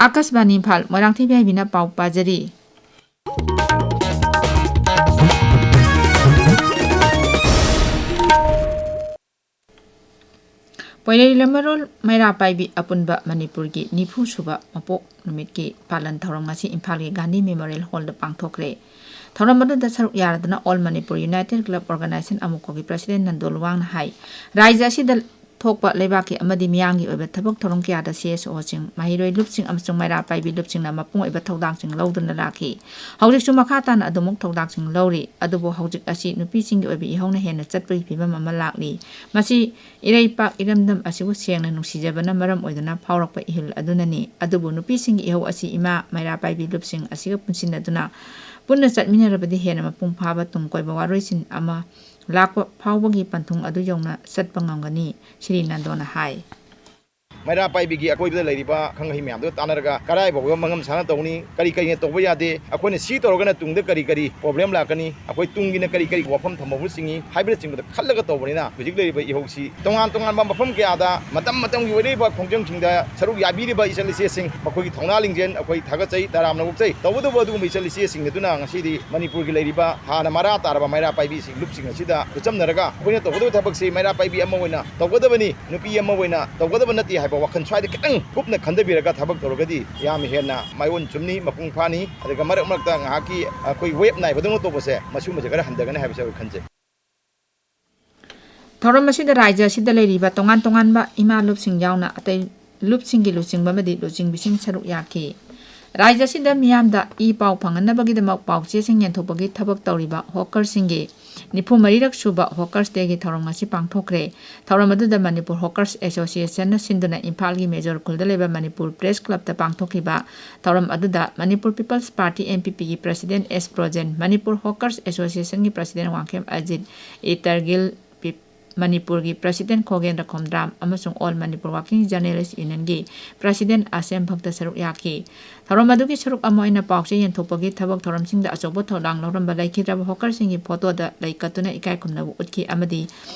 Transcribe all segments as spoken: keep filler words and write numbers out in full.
ꯑꯥꯀꯥꯁꯕꯥꯅꯤ ꯏꯝꯐꯥꯜ, ꯃꯣꯏꯔꯥꯡꯊꯣꯏ ꯄꯥꯏꯕꯤꯅ ꯄꯥꯎ ꯄꯥꯖꯔꯤ꯫ ꯄꯣꯏꯔꯩ ꯂꯝꯃꯔꯣꯜ ꯃꯩꯔꯥ ꯄꯥꯏꯕꯤ ꯑꯄꯨꯟꯕ ꯃꯅꯤꯄꯨꯔꯒꯤ ꯅꯤꯐꯨ ꯁꯨꯕ ꯃꯄꯣꯛ ꯅꯨꯃꯤꯠꯀꯤ ꯄꯥꯂꯟ ꯊꯧꯔꯝ ꯉꯁꯤ ꯏꯝꯐꯥꯜꯒꯤ ꯒꯥꯟꯙꯤ ꯃꯦꯃꯣꯔꯤꯌꯦꯜ ꯍꯣꯜꯗ ꯄꯥꯡꯊꯣꯛꯈ꯭ꯔꯦ꯫ ꯊꯧꯔꯝ ꯑꯗꯨꯗ ꯁꯔꯨꯛ ꯌꯥꯔꯗꯨꯅ all Manipur united club organisation ꯑꯃꯨꯛꯀꯣꯒꯤ ꯄ꯭ꯔꯁꯤꯗꯦꯟ ꯅꯟꯗꯣ ꯂꯨꯋꯥꯡꯅ ꯍꯥꯏ, ꯔꯥꯏꯖ꯭ꯌ ꯑꯁꯤꯗ ꯊꯣꯛꯄ ꯂꯩꯕꯥꯛꯀꯤ ꯑꯃꯗꯤ ꯃꯤꯌꯥꯝꯒꯤ ꯑꯣꯏꯕ ꯊꯕꯛ ꯊꯧꯔꯝ ꯀꯌꯥꯗ ꯁꯤ ꯑꯦꯁ ꯑꯣꯁꯤꯡ, ꯃꯍꯩꯔꯣꯏ ꯂꯨꯞꯁꯤꯡ ꯑꯃꯁꯨꯡ ꯃꯩꯔꯥ ꯄꯥꯏꯕꯤ ꯂꯨꯞꯁꯤꯡꯅ ꯃꯄꯨꯡ ꯑꯣꯏꯕ ꯊꯧꯗꯥꯡꯁꯤꯡ ꯂꯧꯗꯨꯅ ꯂꯥꯛꯈꯤ꯫ ꯍꯧꯖꯤꯛꯁꯨ ꯃꯈꯥ ꯇꯥꯅ ꯑꯗꯨꯃꯛ ꯊꯧꯗꯥꯡꯁꯤꯡ ꯂꯧꯔꯤ꯫ ꯑꯗꯨꯕꯨ ꯍꯧꯖꯤꯛ ꯑꯁꯤ ꯅꯨꯄꯤꯁꯤꯡꯒꯤ ꯑꯣꯏꯕ ꯏꯍꯧꯅ ꯍꯦꯟꯅ ꯆꯠꯄꯒꯤ ꯐꯤꯕꯝ ꯑꯃ ꯂꯥꯛꯂꯤ꯫ ꯃꯁꯤ ꯏꯔꯩꯄꯥꯛ ꯏꯔꯝꯗꯝ ꯑꯁꯤꯕꯨ ꯁꯦꯡꯅ ꯅꯨꯡꯁꯤꯖꯕꯅ ꯃꯔꯝ ꯑꯣꯏꯗꯨꯅ ꯐꯥꯎꯔꯛꯄ ꯏꯍꯨꯜ ꯑꯗꯨꯅꯅꯤ꯫ ꯑꯗꯨꯕꯨ ꯅꯨꯄꯤꯁꯤꯡꯒꯤ ꯏꯍꯧ ꯑꯁꯤ ꯏꯃꯥ ꯃꯩꯔꯥ ꯄꯥꯏꯕꯤ ꯂꯨꯞꯁꯤꯡ ꯑꯁꯤꯒ ꯄꯨꯟꯁꯤꯟꯅꯗꯨꯅ ꯄꯨꯟꯅ ꯆꯠꯃꯤꯟꯅꯔꯕꯗꯤ ꯍꯦꯟꯅ ꯃꯄꯨꯡ ꯐꯥꯕ ꯇꯨꯡ ꯀꯣꯏꯕ ꯋꯥꯔꯣꯏꯁꯤꯟ ꯑꯃ ꯂꯥꯛꯄ ꯐꯥꯎꯕꯒꯤ ꯄꯟꯊꯨꯡ ꯑꯗꯨ ꯌꯧꯅ ꯆꯠꯄ ꯉꯝꯒꯅꯤ, ꯁ꯭ꯔꯤ ꯅꯟꯗꯣꯅ ꯍꯥꯏ꯫ ꯃꯩꯔꯥ ꯄꯥꯏꯕꯤꯒꯤ ꯑꯀꯣꯏꯕꯗ ꯂꯩꯔꯤꯕ ꯑꯈꯪ ꯑꯍꯩ ꯃꯌꯥꯝꯗꯨꯒ ꯇꯥꯟꯅꯔꯒ ꯀꯗꯥꯏ ꯐꯥꯎꯕ ꯃꯉꯝ ꯁꯥꯟꯅ ꯇꯧꯅꯤ, ꯀꯔꯤ ꯀꯔꯤꯅ ꯇꯧꯕ ꯌꯥꯗꯦ, ꯑꯩꯈꯣꯏꯅ ꯁꯤ ꯇꯧꯔꯒꯅ ꯇꯨꯡꯗ ꯀꯔꯤ ꯀꯔꯤ ꯄ꯭ꯔꯣꯕ꯭ꯂꯦꯝ ꯂꯥꯛꯀꯅꯤ, ꯑꯩꯈꯣꯏ ꯇꯨꯡꯒꯤꯅ ꯀꯔꯤ ꯀꯔꯤ ꯋꯥꯐꯝ ꯊꯝꯍꯧꯕꯁꯤꯡꯏ ꯍꯥꯏꯕꯅꯆꯤꯡꯕꯗ ꯈꯜꯂꯒ ꯇꯧꯕꯅꯤꯅ ꯍꯧꯖꯤꯛ ꯂꯩꯔꯤꯕ ꯏꯍꯧꯁꯤ ꯇꯣꯉꯥꯟ ꯇꯣꯉꯥꯟꯕ ꯃꯐꯝ ꯀꯌꯥꯗ ꯃꯇꯝ ꯃꯇꯝꯒꯤ ꯑꯣꯏꯔꯛꯏꯕ ꯈꯣꯡꯖꯪꯁꯤꯡꯗ ꯁꯔꯨꯛ ꯌꯥꯕꯤꯔꯤꯕ ꯏꯆꯜ ꯏꯆꯦꯁꯤꯡ ꯃꯈꯣꯏꯒꯤ ꯊꯧꯅꯥ ꯂꯤꯡꯖꯦꯜ ꯑꯩꯈꯣꯏ ꯊꯥꯒꯠꯆꯩ, ꯇꯔꯥꯝꯅ ꯑꯣꯛꯆꯩ꯫ ꯇꯧꯕꯇꯕꯨ ꯑꯗꯨꯒꯨꯝꯕ ꯏꯆꯜ ꯏꯆꯦꯁꯤꯡ ꯑꯗꯨꯅ ꯉꯁꯤꯗꯤ ꯃꯅꯤꯄꯨꯔꯒꯤ ꯂꯩꯔꯤꯕ ꯍꯥꯟꯅ ꯃꯔꯥ ꯇꯥꯔꯕ ꯃꯩꯔꯥ ꯄꯥꯏꯕꯤꯁꯤꯡ ꯂꯨꯞꯁꯤꯡ ꯑꯁꯤꯗ ꯈꯨꯠꯆꯝꯅꯔꯒ ꯑꯩꯈꯣꯏꯅ ꯇꯧꯒꯗꯕ ꯊꯕꯛꯁꯤ ꯃꯩꯔꯥ ꯄꯥꯏꯕꯤ ꯑꯃ ꯑꯣꯏꯅ ꯇꯧꯒꯗꯕꯅꯤ, ꯅꯨꯄꯤ ꯑꯃ ꯑꯣꯏꯅ ꯇꯧꯒꯗꯕ ꯅꯠꯇꯦ ꯍꯥꯏꯕ ꯋꯥꯈꯜ ꯁ꯭ꯋꯥꯏꯗ ꯈꯤꯇꯪ ꯀꯨꯞꯅ ꯈꯟꯊꯕꯤꯔꯒ ꯊꯕꯛ ꯇꯧꯔꯒꯗꯤ ꯌꯥꯝ ꯍꯦꯟꯅ ꯃꯥꯏꯑꯣꯟ ꯆꯨꯝꯅꯤ, ꯃꯄꯨꯡ ꯐꯥꯅꯤ꯫ ꯑꯗꯨꯒ ꯃꯔꯛ ꯃꯔꯛꯇ ꯉꯥꯏꯍꯥꯛꯀꯤ ꯑꯩꯈꯣꯏ ꯋꯦꯞ ꯅꯥꯏꯕꯗꯧꯅ ꯇꯧꯕꯁꯦ, ꯃꯁꯤꯒꯨꯝꯕꯁꯦ ꯈꯔ ꯍꯟꯊꯒꯅꯤ ꯍꯥꯏꯕꯁꯦ ꯑꯩꯈꯣꯏ ꯈꯟꯖꯩ꯫ ꯊꯧꯔꯝ ꯑꯁꯤꯗ ꯔꯥꯖ꯭ꯌ ꯑꯁꯤꯗ ꯂꯩꯔꯤꯕ ꯇꯣꯉꯥꯟ ꯇꯣꯉꯥꯟꯕ ꯏꯃꯥ ꯂꯨꯞꯁꯤꯡ ꯌꯥꯎꯅ ꯑꯇꯩ ꯂꯨꯞꯁꯤꯡꯒꯤ ꯂꯨꯆꯤꯡꯕ ꯑꯃꯗꯤ ꯂꯨꯆꯤꯡꯕꯤꯁꯤꯡ ꯁꯔꯨꯛ ꯌꯥꯈꯤ꯫ ꯔꯥꯖ꯭ꯌ ꯑꯁꯤꯗ ꯃꯤꯌꯥꯝꯗ ꯏ ꯄꯥꯎ ꯐꯪꯍꯟꯅꯕꯒꯤꯗꯃꯛ ꯄꯥꯎꯆꯦꯁꯤꯡ ꯌꯦꯟꯊꯣꯛꯄꯒꯤ ꯊꯕꯛ ꯇꯧꯔꯤꯕ ꯍꯣꯀꯔꯁꯤꯡꯒꯤ ꯅꯤꯐꯨ ꯃꯔꯤꯔꯛ ꯁꯨꯕ ꯍꯣꯀꯔꯁ ꯗꯦꯒꯤ ꯊꯧꯔꯝ ꯉꯁꯤ ꯄꯥꯡꯊꯣꯛꯈ꯭ꯔꯦ꯫ ꯊꯧꯔꯝ ꯑꯗꯨꯗ ꯃꯅꯤꯄꯨꯔ ꯍꯣꯀꯔꯁ ꯑꯦꯁꯣꯁꯤꯌꯦꯁꯟꯅ ꯁꯤꯟꯗꯨꯅ ꯏꯝꯐꯥꯜꯒꯤ ꯃꯦꯖꯣꯔ ꯈꯨꯜꯗ ꯂꯩꯕ ꯃꯅꯤꯄꯨꯔ ꯄ꯭ꯔꯦꯁ ꯀ꯭ꯂꯕꯇ ꯄꯥꯡꯊꯣꯛꯈꯤꯕ ꯊꯧꯔꯝ ꯑꯗꯨꯗ Manipur people's party, M P ꯄꯤꯒꯤ president S Brojen, Manipur hawkers ꯑꯦꯁꯣꯁꯤꯌꯦꯁꯟꯒꯤ ꯄ꯭ꯔꯁꯤꯗꯦꯟ ꯋꯥꯡꯈꯦꯝ ꯑꯖꯤꯠ, ꯏꯇꯔꯒꯤꯜ ꯄꯤꯞ-, ꯃꯅꯤꯄꯨꯔꯒꯤ ꯄ꯭ꯔꯁꯤꯗꯦꯟ ꯈꯣꯒꯦꯟꯗ꯭ꯔ ꯈꯣꯝꯗ꯭ꯔꯥꯝ ꯑꯃꯁꯨꯡ ꯑꯣꯜ ꯃꯅꯤꯄꯨꯔ ꯋꯥꯔꯀꯤꯡ ꯖꯔꯅꯦꯂꯤꯁ ꯌꯨꯅꯤꯌꯟꯒꯤ ꯄ꯭ꯔꯁꯤꯗꯦꯟ ꯑꯁꯦꯝ ꯚꯛꯇ ꯁꯔꯨꯛ ꯌꯥꯈꯤ꯫ ꯊꯧꯔꯝ ꯑꯗꯨꯒꯤ ꯁꯔꯨꯛ ꯑꯃ ꯑꯣꯏꯅ ꯄꯥꯎꯆꯦ ꯌꯦꯟꯊꯣꯛꯄꯒꯤ ꯊꯕꯛ ꯊꯧꯔꯝꯁꯤꯡꯗ ꯑꯆꯧꯕ ꯊꯧꯗꯥꯡ ꯂꯧꯔꯝꯕ ꯂꯩꯈꯤꯗ꯭ꯔꯕ ꯍꯣꯀꯔꯁꯤꯡꯒꯤ ꯐꯣꯇꯣꯗ ꯂꯩ ꯀꯠꯇꯨꯅ ꯏꯀꯥꯏ ꯈꯨꯝꯅꯕ ꯎꯠꯈꯤ ꯑꯃꯗꯤ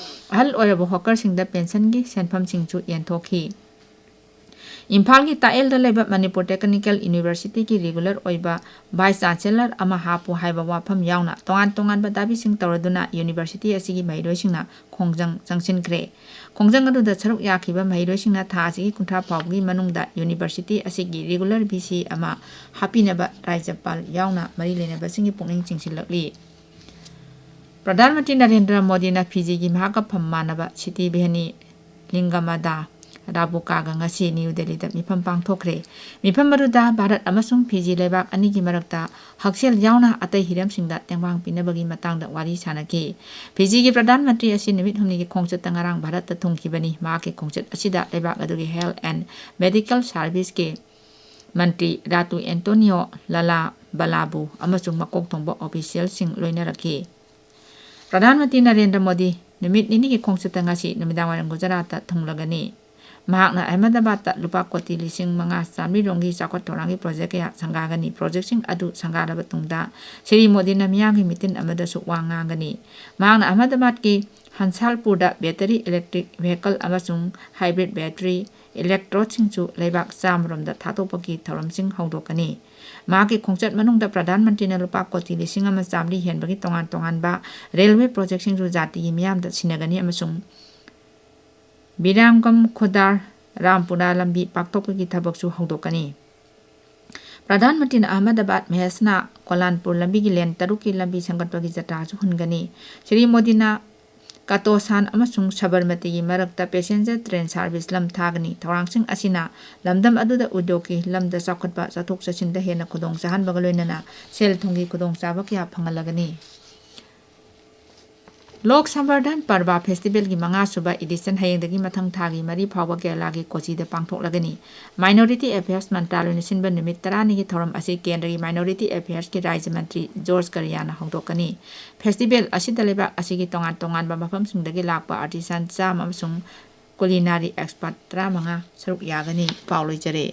ꯑꯍꯜ ꯑꯣꯏꯔꯕ ꯍꯣꯀꯔꯁꯤꯡꯗ ꯄꯦꯟꯁꯟꯒꯤ ꯁꯦꯟꯐꯝꯁꯤꯡꯁꯨ ꯌꯦꯟꯊꯣꯛꯈꯤ꯫ ꯏꯝꯐꯥꯜꯒꯤ ꯇꯥꯛꯑꯦꯜꯗ ꯂꯩꯕ ꯃꯅꯤꯄꯨꯔ ꯇꯦꯛꯅꯤꯀꯦꯜ ꯌꯨꯅꯤꯚꯔꯁꯤꯇꯤꯒꯤ ꯔꯤꯒꯨꯂꯔ ꯑꯣꯏꯕ ꯚꯥꯏꯁ ꯆꯥꯟꯁꯦꯂꯔ ꯑꯃ ꯍꯥꯞꯄꯨ ꯍꯥꯏꯕ ꯋꯥꯐꯝ ꯌꯥꯎꯅ ꯇꯣꯉꯥꯟ ꯇꯣꯉꯥꯟꯕ ꯗꯥꯕꯤꯁꯤꯡ ꯇꯧꯔꯗꯨꯅ ꯌꯨꯅꯤꯚꯔꯁꯤꯇꯤ ꯑꯁꯤꯒꯤ ꯃꯍꯩꯔꯣꯏꯁꯤꯡꯅ ꯈꯣꯡꯖꯪ ꯆꯪꯁꯤꯟꯈ꯭ꯔꯦ꯫ ꯈꯣꯡꯖꯪ ꯑꯗꯨꯗ ꯁꯔꯨꯛ ꯌꯥꯈꯤꯕ ꯃꯍꯩꯔꯣꯏꯁꯤꯡꯅ ꯊꯥ ꯑꯁꯤꯒꯤ ꯀꯨꯟꯊ꯭ꯔꯥ ꯐꯥꯎꯕꯒꯤ ꯃꯅꯨꯡꯗ ꯌꯨꯅꯤꯚꯔꯁꯤꯇꯤ ꯑꯁꯤꯒꯤ ꯔꯤꯒꯨꯂꯔ ꯚꯤ ꯁꯤ ꯑꯃ ꯍꯥꯞꯄꯤꯅꯕ ꯔꯥꯖ꯭ꯌꯄꯥꯜ ꯌꯥꯎꯅ ꯃꯔꯤ ꯂꯩꯅꯕꯁꯤꯡꯒꯤ ꯄꯨꯛꯅꯤꯡ ꯆꯤꯡꯁꯤꯜꯂꯛꯂꯤ꯫ ꯄ꯭ꯔꯙꯥꯟ ꯃꯟꯇ꯭ꯔꯤ ꯅꯔꯦꯟꯗ꯭ꯔ ꯃꯣꯗꯤꯅ ꯐꯤꯖꯤꯒꯤ ꯃꯍꯥꯛꯀ ꯐꯝ ꯃꯥꯟꯅꯕ ꯁꯤꯇꯤ ꯚꯦꯍꯅꯤ ꯂꯤꯡꯒꯃꯗꯥ ꯔꯥꯕꯨꯀꯥꯒ ꯉꯁꯤ ꯅ꯭ꯌꯨ ꯗꯦꯜꯂꯤꯗ ꯃꯤꯐꯝ ꯄꯥꯡꯊꯣꯛꯈ꯭ꯔꯦ꯫ ꯃꯤꯐꯝ ꯑꯗꯨꯗ ꯚꯥꯔꯠ ꯑꯃꯁꯨꯡ ꯐꯤꯖꯤ ꯂꯩꯕꯥꯛ ꯑꯅꯤꯒꯤ ꯃꯔꯛꯇ ꯍꯛꯁꯦꯜ ꯌꯥꯎꯅ ꯑꯇꯩ ꯍꯤꯔꯝꯁꯤꯡꯗ ꯇꯦꯡꯕꯥꯡ ꯄꯤꯅꯕꯒꯤ ꯃꯇꯥꯡꯗ ꯋꯥꯔꯤ ꯁꯥꯅꯈꯤ꯫ ꯐꯤꯖꯤꯒꯤ ꯄ꯭ꯔꯙꯥꯟ ꯃꯟꯇ꯭ꯔꯤ ꯑꯁꯤ ꯅꯨꯃꯤꯠ ꯍꯨꯝꯅꯤꯒꯤ ꯈꯣꯡꯆꯠꯇ ꯉꯔꯥꯡ ꯚꯥꯔꯠꯇ ꯊꯨꯡꯈꯤꯕꯅꯤ꯫ ꯃꯍꯥꯛꯀꯤ ꯈꯣꯡꯆꯠ ꯑꯁꯤꯗ ꯂꯩꯕꯥꯛ ꯑꯗꯨꯒꯤ ꯍꯦꯜꯊ ꯑꯦꯟ ꯃꯦꯗꯤꯀꯦꯜ ꯁꯥꯔꯚꯤꯁꯀꯤ ꯃꯟꯇ꯭ꯔꯤ ꯔꯥꯇꯨ ꯑꯦꯟꯇꯣꯅꯤꯌꯣ ꯂꯥꯂꯥ ꯕꯂꯥꯕꯨ ꯑꯃꯁꯨꯡ ꯃꯀꯣꯛ ꯊꯣꯡꯕ ꯑꯣꯐꯤꯁꯤꯌꯦꯜꯁꯤꯡ ꯂꯣꯏꯅꯔꯛꯈꯤ꯫ ꯄ꯭ꯔꯙꯥꯟ ꯃꯟꯇ꯭ꯔꯤ ꯅꯔꯦꯟꯗ꯭ꯔ ꯃꯣꯗꯤ ꯅꯨꯃꯤꯠ ꯅꯤꯅꯤꯒꯤ ꯈꯣꯡꯆꯠꯇ ꯉꯁꯤ ꯅꯨꯃꯤꯗꯥꯡꯋꯥꯏꯔꯝ ꯒꯨꯖꯔꯥꯠꯇ ꯊꯨꯡꯂꯒꯅꯤ꯫ ꯃꯍꯥꯛꯅ ꯑꯍꯃꯗꯕꯥꯗꯇ ꯂꯨꯄꯥ ꯀꯣꯇꯤ ꯂꯤꯁꯤꯡ ꯃꯉꯥ ꯆꯥꯃꯔꯤ ꯔꯣꯝꯒꯤ ꯆꯥꯎꯈꯠ ꯊꯧꯔꯥꯡꯒꯤ ꯄ꯭ꯔꯣꯖꯦꯛ ꯀꯌꯥ ꯁꯪꯒꯥꯒꯅꯤ꯫ ꯄ꯭ꯔꯣꯖꯦꯛꯁꯤꯡ ꯑꯗꯨ ꯁꯪꯒꯥꯔꯕ ꯇꯨꯡꯗ ꯁ꯭ꯔꯤ ꯃꯣꯗꯤꯅ ꯃꯤꯌꯥꯝꯒꯤ ꯃꯤꯇꯤꯟ ꯑꯃꯗꯁꯨ ꯋꯥ ꯉꯥꯡꯒꯅꯤ꯫ ꯃꯍꯥꯛꯅ ꯑꯍꯃꯗꯕꯥꯗꯀꯤ ꯍꯟꯁꯥꯜꯄꯨꯔꯗ ꯕꯦꯇꯔꯤ ꯏꯂꯦꯛꯇ꯭ꯔꯤꯛ ꯚꯦꯍꯤꯀꯜ ꯑꯃꯁꯨꯡ ꯍꯥꯏꯕ꯭ꯔꯤꯠ ꯕꯦꯇꯔꯤ ꯏꯂꯦꯛꯇ꯭ꯔꯣꯗꯁꯤꯡꯁꯨ ꯂꯩꯕꯥꯛ ꯆꯥꯝꯃꯔꯣꯝꯗ ꯊꯥꯗꯣꯛꯄꯒꯤ ꯊꯧꯔꯝꯁꯤꯡ ꯍꯧꯗꯣꯛꯀꯅꯤ꯫ ꯃꯍꯥꯛꯀꯤ ꯈꯣꯡꯆꯠ ꯃꯅꯨꯡꯗ ꯄ꯭ꯔꯙꯥꯟ ꯃꯟꯇ꯭ꯔꯤꯅ ꯂꯨꯄꯥ ꯀꯣꯇꯤ ꯂꯤꯁꯤꯡ ꯑꯃ ꯆꯥꯃꯔꯤ ꯍꯦꯟꯕꯒꯤ ꯇꯣꯉꯥꯟ ꯇꯣꯉꯥꯟꯕ ꯔꯦꯜꯋꯦ ꯄ꯭ꯔꯣꯖꯦꯛꯁꯤꯡꯁꯨ ꯖꯥꯇꯤꯒꯤ ꯃꯤꯌꯥꯝꯗ ꯁꯤꯟꯅꯒꯅꯤ ꯑꯃꯁꯨꯡ ꯕꯤꯔꯥꯝꯒꯝ ꯈꯨꯗꯥꯔ ꯔꯥꯝꯄꯨꯔꯥ ꯂꯝꯕꯤ ꯄꯥꯛꯊꯣꯛꯄꯒꯤ ꯊꯕꯛꯁꯨ ꯍꯧꯗꯣꯛꯀꯅꯤ꯫ ꯄ꯭ꯔꯙꯥꯟ ꯃꯟꯇ꯭ꯔꯤꯅ ꯑꯍꯃꯗꯕꯥꯗ ꯃꯍꯦꯁꯅꯥ ꯀꯣꯂꯥꯟꯄꯨꯔ ꯂꯝꯕꯤꯒꯤ ꯂꯦꯟ ꯇꯔꯨꯛꯀꯤ ꯂꯝꯕꯤ ꯁꯦꯝꯒꯠꯄꯒꯤ ꯖꯇ꯭ꯔꯥꯁꯨ ꯍꯨꯟꯒꯅꯤ꯫ ꯁ꯭ꯔꯤ ꯃꯣꯗꯤꯅ ꯀꯥꯇꯣꯁꯥꯟ ꯑꯃꯁꯨꯡ ꯁꯕꯔꯃꯇꯤꯒꯤ ꯃꯔꯛꯇ ꯄꯦꯁꯦꯟꯖꯔ ꯇ꯭ꯔꯦꯟ ꯁꯥꯔꯚꯤꯁ ꯂꯝ ꯊꯥꯒꯅꯤ꯫ ꯊꯧꯔꯥꯡꯁꯤꯡ ꯑꯁꯤꯅ ꯂꯝꯗꯝ ꯑꯗꯨꯗ ꯎꯗ꯭ꯌꯣꯒꯀꯤ ꯂꯝꯗ ꯆꯥꯎꯈꯠꯄ, ꯆꯠꯊꯣꯛ ꯆꯠꯁꯤꯟꯗ ꯍꯦꯟꯅ ꯈꯨꯗꯣꯡ ꯆꯥꯍꯟꯕꯒ ꯂꯣꯏꯅꯅ ꯁꯦꯜ ꯊꯨꯝꯒꯤ ꯈꯨꯗꯣꯡꯆꯥꯕ ꯀꯌꯥ ꯐꯪꯍꯜꯂꯒꯅꯤ꯫ ꯂꯣꯛ ꯁꯝꯕꯔꯙꯟ ꯄꯔꯕꯥ ꯐꯦꯁꯇꯤꯚꯦꯜꯒꯤ ꯃꯉꯥꯁꯨꯕ ꯏꯗꯤꯁꯟ ꯍꯌꯦꯡꯗꯒꯤ ꯃꯊꯪ ꯊꯥꯒꯤ ꯃꯔꯤ ꯐꯥꯎꯕ ꯀꯦꯔꯂꯥꯒꯤ ꯀꯣꯆꯤꯗ ꯄꯥꯡꯊꯣꯛꯂꯒꯅꯤ꯫ ꯃꯥꯏꯅꯣꯔꯤꯇꯤ ꯑꯦꯐꯤꯌꯔꯁ ꯃꯟꯇ꯭ꯔꯥꯂꯣꯏꯅ ꯁꯤꯟꯕ ꯅꯨꯃꯤꯠ ꯇꯔꯥꯅꯤꯒꯤ ꯊꯧꯔꯝ ꯑꯁꯤ ꯀꯦꯟꯗ꯭ꯔꯒꯤ ꯃꯥꯏꯅꯣꯔꯤꯇꯤ ꯑꯦꯐꯤꯌꯔꯁꯀꯤ ꯔꯥꯖ꯭ꯌ ꯃꯟꯇ꯭ꯔꯤ ꯖꯣꯔꯖ ꯀꯔꯤꯌꯥꯅ ꯍꯧꯗꯣꯛꯀꯅꯤ꯫ ꯐꯦꯁꯇꯤꯚꯦꯜ ꯑꯁꯤꯗ ꯂꯩꯕꯥꯛ ꯑꯁꯤꯒꯤ ꯇꯣꯉꯥꯟ ꯇꯣꯉꯥꯟꯕ ꯃꯐꯝꯁꯤꯡꯗꯒꯤ ꯂꯥꯛꯄ ꯑꯥꯔꯇꯤꯁꯥꯟ ꯆꯥꯝꯃ ꯑꯃꯁꯨꯡ ꯀꯨꯂꯤꯅꯥꯔꯤ ꯑꯦꯛꯁꯄꯔꯠ ꯇꯔꯥꯃꯉꯥ ꯁꯔꯨꯛ ꯌꯥꯒꯅꯤ꯫ ꯄꯥꯎ ꯂꯣꯏꯖꯔꯦ꯫